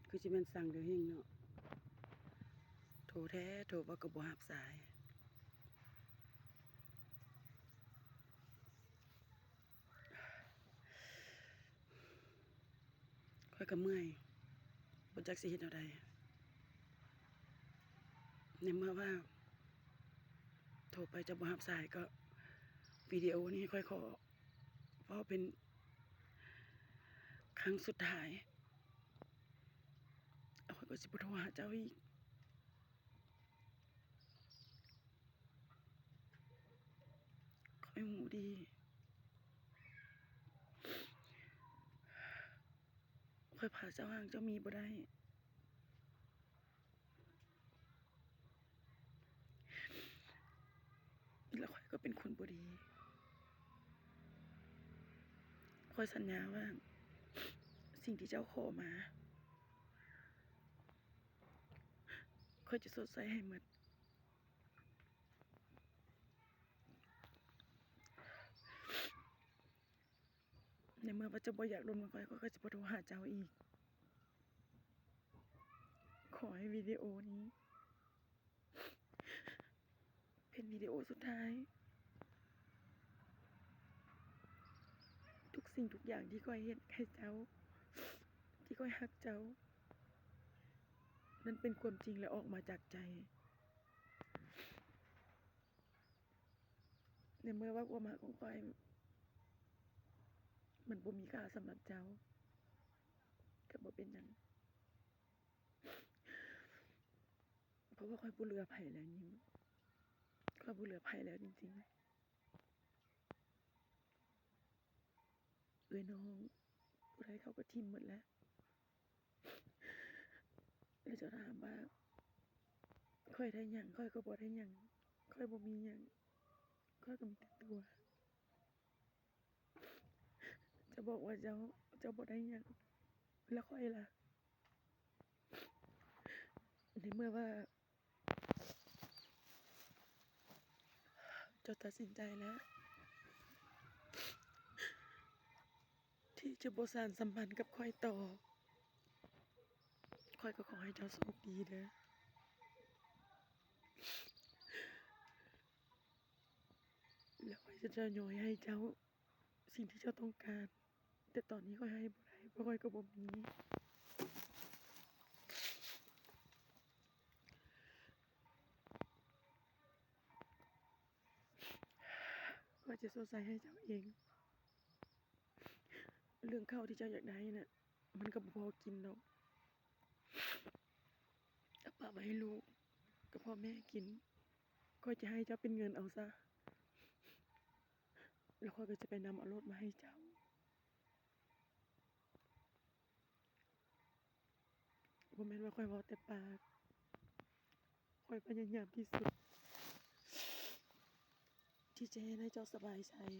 ຄືຊິແມ່ນສັງເດີເຮງເນາະ. ໂທແທ້ ໂທບໍ່ກໍບໍ່ຮັບສາຍ. ຂ້ອຍກໍເມື່ອຍ ບໍ່ຈັກຊິເຮັດແນວໃດ. ໃນເມື່ອວ່າໂທໄປເຈົ້າບໍ່ຮັບສາຍ ກໍວິດີໂອນີ້ຂ້ອຍຂໍເວົ້າເປັນຄັ້ງສຸດທ້າຍ. ຂ້ອຍກໍຊິບໍ່ໂທຫາເຈົ້າອີກ. ຂ້ອຍຮູ້ດີ ຂ້ອຍພາເຈົ້າຮັ່ງເຈົ້າມີບໍ່ໄດ້ ແລະ ຂ້ອຍກໍເປັນຄົນບໍ່ດີ. ຂ້ອຍສັນຍາວ່າ ສິ່ງທີ່ເຈົ້າຂໍມາ ຂ້ອຍຈະຊົດໃຊ້ໃຫ້ໝົດ. ໃນເມື່ອວ່າເຈົ້າບໍ່ຢາກລົມນຳຂ້ອຍ ຂ້ອຍກໍຈະບໍ່ໂທຫາເຈົ້າອີກ. ຂໍໃຫ້ວິດີໂອນີ້ເປັນວິດີໂອສຸດທ້າຍ. ທຸກສິ່ງທຸກຢ່າງທີ່ຂ້ອຍເຮັດໃຫ້ເຈົ້າ, ທີ່ຂ້ອຍຮັກເຈົ້າ, ນັ້ນເປັນຄວາມຈິງ ແລະ ອອກມາຈາກໃຈ. ໃນເມື່ອວ່າຄວາມຮັກຂອງຂ້ອຍມັນບໍ່ມີຄ່າສຳລັບເຈົ້າ ກໍບໍ່ເປັນຫຍັງ, ເພາະວ່າຂ້ອຍບໍ່ເຫຼືອໃຜແລ້ວຍິງ, ຂ້ອຍບໍ່ເຫຼືອໃຜແລ້ວຈິງໆ. ເອື້ອຍນ້ອງຜູ້ໃດເຂົາກໍຖິ້ມໝົດແລ້ວ. ແລ້ວເຈົ້າຖາມວ່າຂ້ອຍໄດ້ຫຍັງ? ຂ້ອຍກໍບໍ່ໄດ້ຫຍັງ, ຂ້ອຍບໍ່ມີຫຍັງ, ຂ້ອຍກໍມີແຕ່ຕົວ. ເຈົ້າບອກວ່າເຈົ້າ, ເຈົ້າບໍ່ໄດ້ຫຍັງ, ແລ້ວຂ້ອຍລະ? ໃນເມື່ອວ່າ ເຈົ້າຕັດສິນໃຈແລ້ວ ທີ່ຈະບໍ່ສານສຳພັນກັບຂ້ອຍຕໍ່, ຂ້ອຍກໍຂໍໃຫ້ເຈົ້າໂຊກດີເດີ, ແລ້ວຂ້ອຍຈະທະຍອຍໃຫ້ເຈົ້າ ສິ່ງທີ່ເຈົ້າຕ້ອງການ, ແຕ່ຕອນນີ້ຂ້ອຍໃຫ້ບໍ່ໄດ້ ເພາະຂ້ອຍກໍບໍ່ມີ. ຂ້ອຍຈະຊົດໃຊ້ໃຫ້ເຈົ້າເອງ. ເລື່ອງເຂົ້າທີ່ເຈົ້າຢາກໄດ້ນະ ມັນກໍບໍ່ພໍກິນດອກ. ເອົາປະໄວ້ໃຫ້ລູກກັບພໍ່ແມ່ກິນ. ຂ້ອຍຈະໃຫ້ເຈົ້າເປັນເງິນເອົາຊະ. ແລ້ວຂ້ອຍກໍຈະໄປນຳເອົາລົດມາໃຫ້ເຈົ້າ. ບໍ່ແມ່ນວ່າຂ້ອຍເວົ້າແຕ່ປາກ, ຂ້ອຍພະຍາຍາມທີ່ສຸດທີ່ຈະເຮັດໃຫ້ເຈົ້າສະບາຍໃຈ. ຂ້ອຍ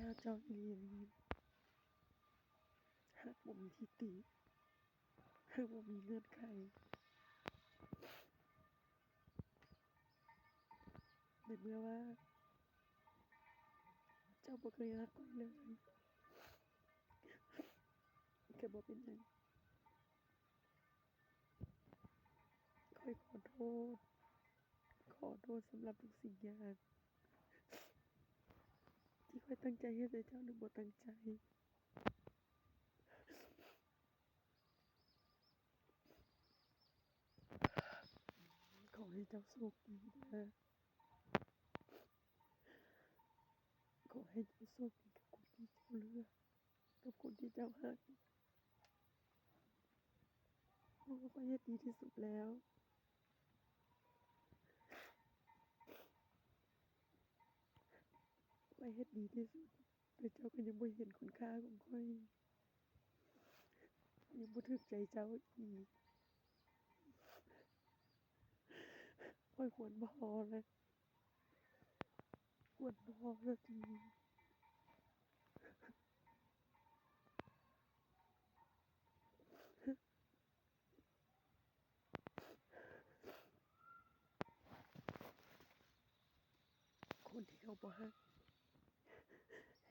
ຮັກເຈົ້າອີ່ຫຼີ, ຮັກບໍ່ມີທິດຕິ. ຄືບໍ່ມີເງື່ອນໄຂ. ໃນເມື່ອວ່າເຈົ້າບໍ່ເຄີຍຮັກຂ້ອຍເລີຍ ກໍບໍ່ເປັນຫຍັງ. ຂ້ອຍຂໍໂທດ, ຂໍໂທດສຳລັບທຸກສິ່ງຢ່າງທີ່ຂ້ອຍຕັ້ງໃຈເຮັດໃສ່ເຈົ້າ ຫຼື ບໍ່ຕັ້ງໃຈ. ຂໍໃຫ້ເຈົ້າໂຊກດີເດີ. ຂໍໃຫ້ເຈົ້າໂຊກດີກັບຄົນທີ່ເຈົ້າເລືອກ, ກັບຄົນທີ່ເຈົ້າຮັກ. ເພາະວ່າຂ້ອຍເຮັດດີທີ່ສຸດແລ້ວ. ຂ້ອຍເຮັດດີທີ່ສຸດ. ແຕ່ເຈົ້າກໍຍັງບໍ່ເຫັນຄຸນຄ່າຂອງຂ້ອຍ, ຍັງບໍ່ຖືກໃຈເຈົ້າອີກ. ຂ້ອຍຄວນພໍແລ້ວ, ຄວນພໍແລ້ວຕິ. ຄົນທີ່ເຂົ ຂົາບໍ່ຮັກ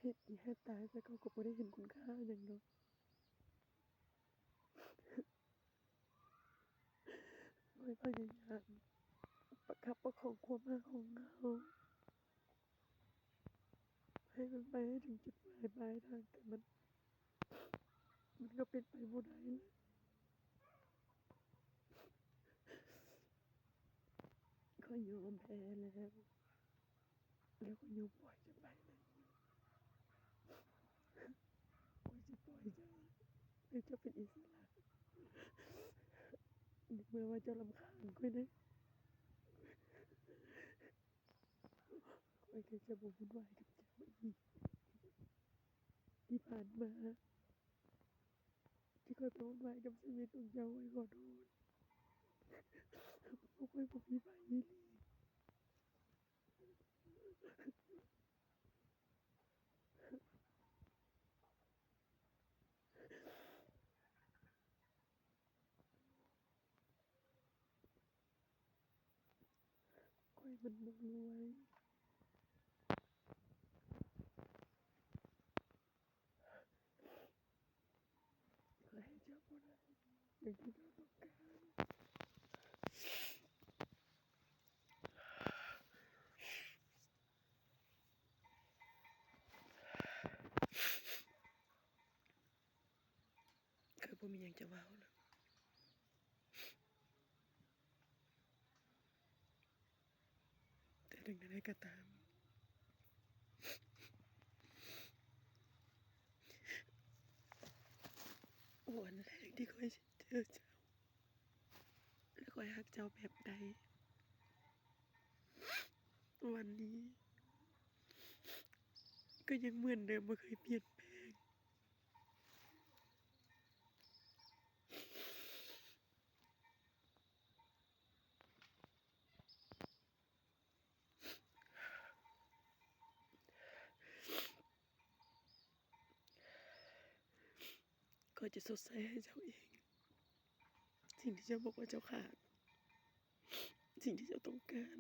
ເຮັດດີເຮັດຕາຍ ແຕ່ເຂົາກໍບໍ່ໄດ້ເຫັນຄຸນຄ່າຫຍັງດອກ. ຂ້ອຍພະຍາຍາມປະຄັບປະຄອງຄວາມຮັກຂອງເຮົາ ໃຫ້ມັນໄປໃຫ້ເຖິງຈຸດໝາຍປາຍທາງ, ແຕ່ມັນ ມັນກໍເປັນໄປບໍ່ໄດ້ແລ້ວ. ຂ້ອຍຍອມແພ້ແລ້ວ. ແລ້ວຂ້ອຍຍອມປ່ອຍເຈົ້າໄປເລີຍ. ຂ້ອຍຊິປ່ອຍເຈົ້າ ໃຫ້ເຈົ້າເປັນອິດສະຫຼະ ໃນເມື່ອວ່າເຈົ້າລຳຄານຂ້ອຍນະ. ຂ້ອຍກໍຈະບໍ່ວຸ່ນວາຍກັບເຈົ້າອີກ. ທີ່ຜ່ານມາ ທີ່ຂ້ອຍໄປວຸ່ນວາຍກັບຊີວິດຂອງເຈົ້າ, ຂ້ອຍຂໍໂທດ. ເພາະຂ້ອຍບໍ່ມີໃຜອີ່ຫຼີ. ຂ້ອຍມັນບໍ່ລວຍ. ຂ້ອຍໃຫ້ເຈົ້າບໍ່ໄດ້ ຢ່າງທີ່ເຈົ້າຕ້ອງການ. ຂ້ອຍບໍ່ມີຫຍັງຈະເວົ້ານະ. ແຕ່ເຖິງແນວໃດກໍຕາມ, ວັນແລກທີ່ຂ້ອຍເຈີເຈົ້າ ແລະ ຂ້ອຍຮັກເຈົ້າແບບໃດ, ວັນນີ້ກໍຍັງເໝືອນເດີມ, ບໍ່ເຄີຍປ່ຽນແປງ. ຂ້ອຍຈະຊົດໃຊ້ໃຫ້ເຈົ້າເອງ ສິ່ງທີ່ເຈົ້າບອກວ່າເຈົ້າຂາດ, ສິ່ງທີ່ເຈົ້າຕ້ອງການ.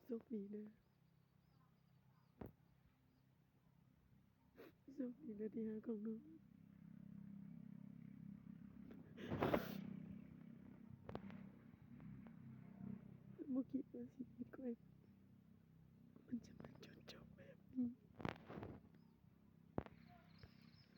ໂຊກດີເດີ. ໂຊກດີເດີທີ່ຮັກຂອງນ້ອງ. ບໍ່ຄິດວ່າຊີວິດຂ້ອຍມັນຈະມາ